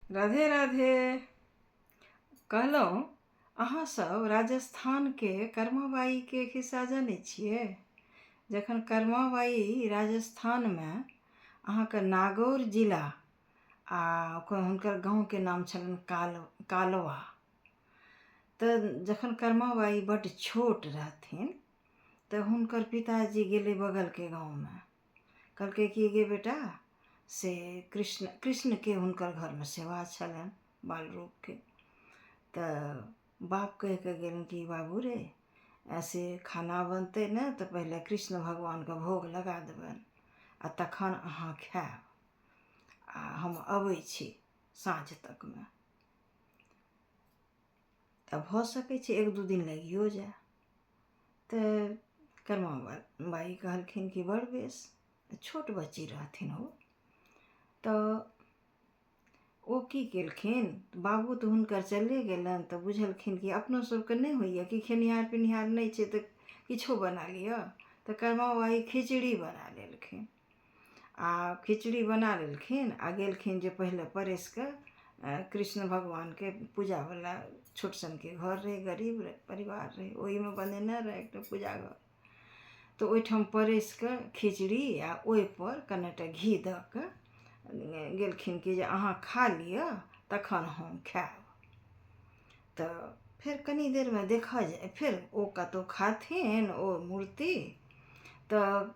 राधे राधे। कहलहुँ अहाँ सब राजस्थानके कर्माबाईके खिस्सा जनै छियै? जखन कर्माबाई राजस्थानमे अहाँके नागौर जिला आ हुनकर गाँवके नाम छलनि कालवा। तऽ जखन कर्माबाई बड्ड छोट रहथिन तऽ हुनकर पिताजी गेलै बगलके गाँवमे। कहलकै कि गे बेटा से कृष्णके हुनकर घरमे सेवा छलनि बाल रूपके। तऽ बाप कहि कऽ गेलनि कि बाबू रे से खाना बनतै ने तऽ पहिले कृष्ण भगवानके भोग लगा देबनि आ तखन अहाँ खायब आ हम अबै छी साँझ तकमे। तऽ भऽ सकै छै एक दू दिन लागियो जाय। तऽ कर्मा बाई कहलखिन कि बड़ बेस। छोट बच्ची रहथिन ओ। तऽ ओ की केलखिन, बाबू तऽ हुनकर चले गेलनि तऽ बुझलखिन कि अपनो सबके नहि होइए कि खेनिहार पिनिहार नहि छै तऽ किछो बना लिअ। तऽ कर्मा बाई खिचड़ी बना लेलखिन आ खिचड़ी बना लेलखिन आ गेलखिन जे पहिले परसिकऽ कृष्ण भगवानके पूजावला छोट सनके घर रहै, गरीब परिवार रहै, ओहिमे बनेने रहै एकटा पूजा घर। तऽ ओहिठाम परसिकऽ खिचड़ी आ ओहिपर कनिटा घी दऽ कऽ गेलखिन कि जे अहाँ खा लिअ तखन हम खायब। तऽ फेर कनि देरमे देखऽ जाय फेर ओ कतहु खाथिन ओ मूर्ति। तऽ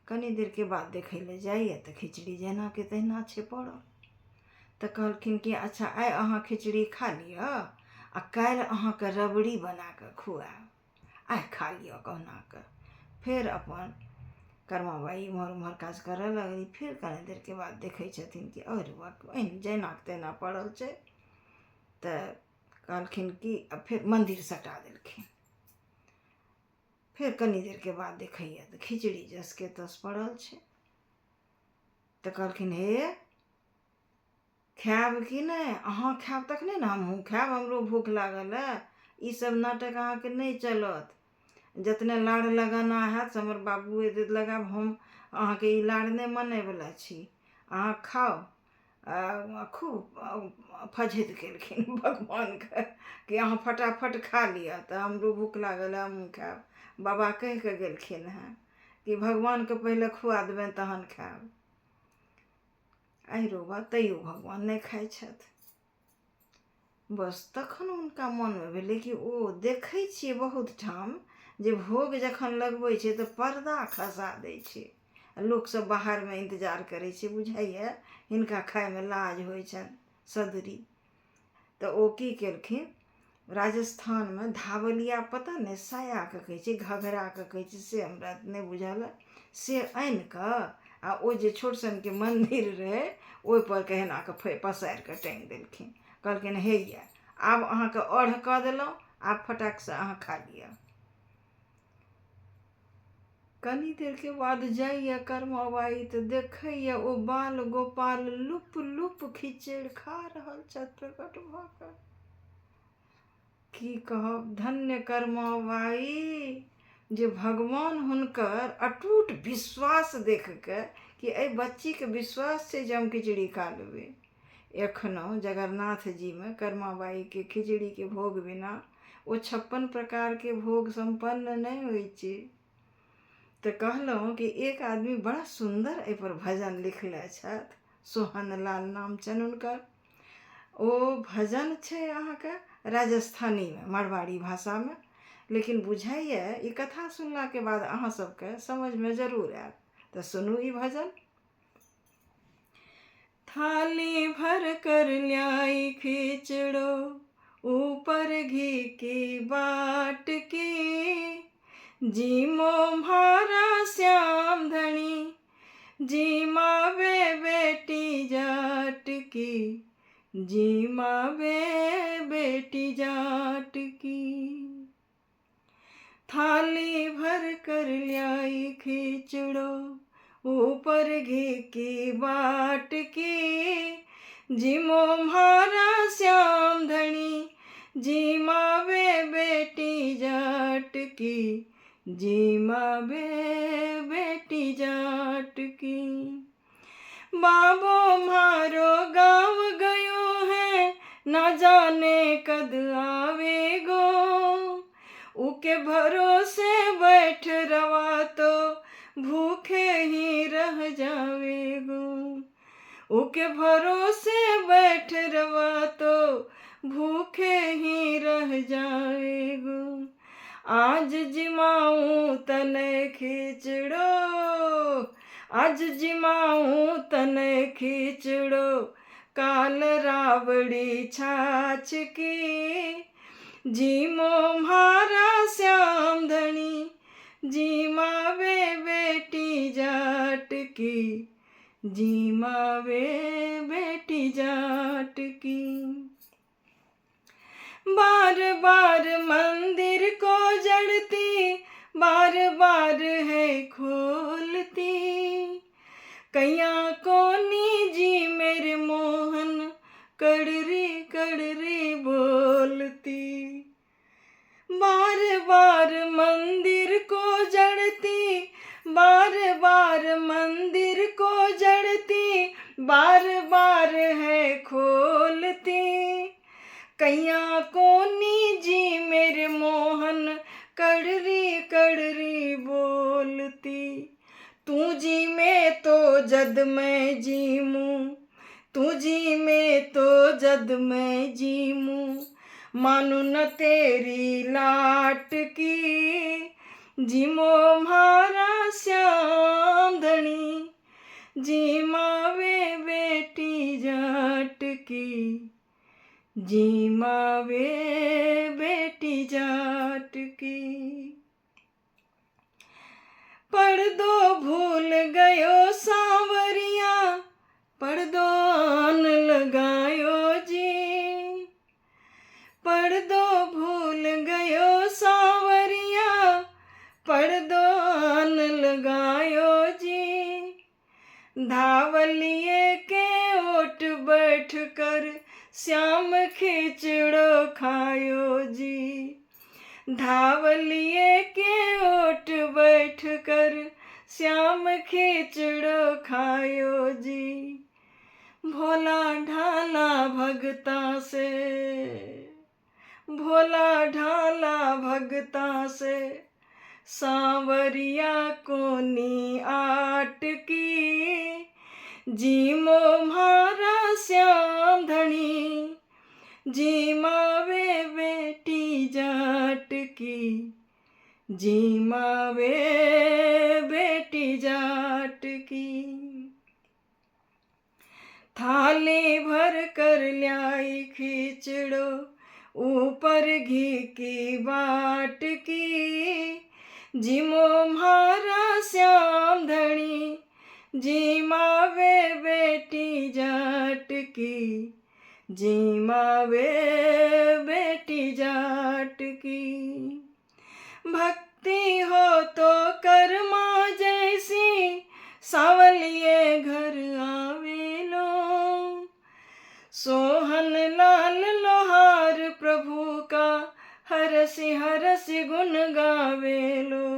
कनि देरके बाद देखै लए जाइए तऽ खिचड़ी जेनाके तहिना छै पड़ल। तऽ कहलखिन कि अच्छा आइ अहाँ खिचड़ी खा लिअ आ काल्हि अहाँके रबड़ी बना कऽ खुआएब, आइ खा लिअ कहुनाके। फेर अपन कर्माबाई इम्हर उम्हर काज करऽ लगली। फेर कनि देरके बाद देखै छथिन कि अरे वाह जेनाके तहिना पड़ल छै। तऽ कहलखिन कि फेर मन्दिर सटा देलखिन। फेर कनि देरके बाद देखैए तऽ खिचड़ी जसके तस पड़ल छै। तऽ कहलखिन हे खायब कि नहि? अहाँ खायब तखने ने हमहूँ खायब, हमरो भूख लागल हए। ईसब नाटक अहाँके नहि चलत। जतने लाड़ लगाना हैत से हमर बाबू लगायब, हम अहाँके ई लाड़ नहि मानैवला छी, अहाँ खाउ। आ खूब फज्झति केलखिन भगवानके कि अहाँ फटाफट खा लिअ तऽ हमरो भूख लागल हए, हमहूँ खायब। बाबा कहि कऽ गेलखिन हेँ कि भगवानके पहिले खुआ देबनि तहन खायब। आहिरो बा तैयो भगवान नहि खाइ छथि। बस तखन हुनका मोनमे भेलै कि ओ देखै छियै बहुत ठाम जे भोग जखन लगबै छै तऽ पर्दा खसा दै छै आ लोकसभ बाहरमे इन्तजार करै छै, बुझाइए हिनका खाइमे लाज होइ छनि सदरी। तऽ ओ की केलखिन, राजस्थानमे धावलिया पता नहि सायाके कहै छै घघराके कहै छै से हमरा नहि बुझल अइ, से आनिकऽ आ ओ जे छोट सनके मन्दिर रहै ओहिपर के एना कऽ पसारि कऽ टाँगि देलखिन। कहलखिन हे यऽ आब अहाँके अढ़ कऽ देलहुँ, आब फटाकसँ अहाँ खा लिअ। कनी देरके बाद जाइए कर्माबाई तऽ देखैए ओ बाल गोपाल लुप लुप खिचड़ि खा रहल छथि प्रकट भऽ कऽ। की कहब, धन्य कर्माबाई जे भगवान हुनकर अटूट विश्वास देख कऽ कि एहि बच्चीके विश्वास छै जे हम खिचड़ी खा लेबै। एखनो जगन्नाथ जीमे कर्माबाईके खिचड़ीके भोग बिना ओ 56 प्रकारके भोग सम्पन्न नहि होइ छै। तऽ कहलहुँ कि एक आदमी बड़ा सुन्दर एहिपर भजन लिखले छथि, सोहन लाल नाम छनि हुनकर। ओ भजन छै अहाँके राजस्थानीमे, मारवाड़ी भाषामे, लेकिन बुझाइए ई कथा सुनलाके बाद अहाँ सबके समझमे जरूर आयत। तऽ सुनू ई भजन। थाली भर कर ल्याई खिचड़ो, ऊपर घी की बाट की, जीमो म्हारा श्याम धणी, जीमा बे बेटी जाट की, जीमा बे बेटी जाट की। थाली भर कर ल्याई खिचड़ो, ऊपर घी की बाट की, जिमो म्हारा श्याम धणी, जीमा बे बेटी जाट की, जीमा बे बेटी जाट की। बाबो म्हारो गाँव गयो ऊके भरोसे बैठ रवा तो भूखे ही रह जाएगो। आज जिमाऊं तने खींचड़ो, आज जिमाऊं तने खींचड़ो, काल रावड़ी छाछ की। जीमो म्हारा श्याम धणी, जीमावे बेटी जाट की, जीमावे बेटी जाट की। बार बार मंदिर को जड़ती, बार बार है खोलती। कैया कोनी जी मेरे मोहन, कड़री कड़री बोलती। बार बार मंदिर को जड़ती, बार बार मंदिर को जड़ती, बार बार है खोलती। कैया कोनी जी मेरे मोहन, कड़री कड़री बोलती। तू जी में तो जद मैं जीमू, तू जी में तो जद मैं जीमू, मानू न तेरी लाट की। जीमो म्हारा श्याम धणी, जीमावे बेटी जाट की, जीमावे बेटी जाट की। पर्दो भूल गयो सांवरिया, पर्दो आन लगायो जी। पर्दो भूल गयो सांवरिया, पर्दो आन लगायो जी। धावलिए के ओट बैठ कर श्याम खींचड़ो खायो जी। धावलिए के ओट बैठ कर श्याम खींचड़ो खायो जी। भोला ढाला भगता से, भोला ढाला भगता से, सांवरिया कोनी आट की। जीमो म्हारा श्याम धणी, जीमावे बेटी जाट की, जीमावे बेटी जाट की। थाली भर कर ल्याई खींचड़ो, ऊपर घी की बाट की। जीमो म्हारा श्याम धणी, जीमावे बेटी जाट की, जीमावे बेटी जाट की। भक्ति हो तो कर्मा जैसी, सावलिए घर आवेलो। सोहन लाल लोहार प्रभु का, हरसि हरसि गुण गावेलो।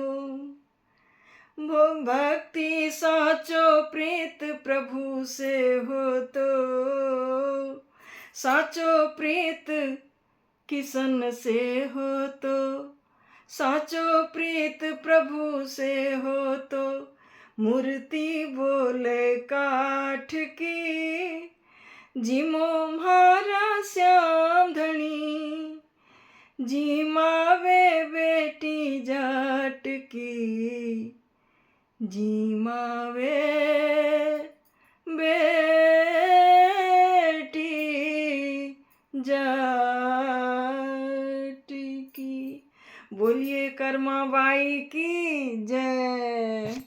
भो भक्ति साचो प्रीत प्रभु से हो तो, साचो प्रीत किसन से हो तो, साचो प्रीत प्रभु से हो तो, मूर्ति बोले काठ की। जीमो म्हारा श्याम धणी, जीमावे बेटी जाट की, जीमावे बेटी जाट की। बोलिए कर्मा बाई की जय।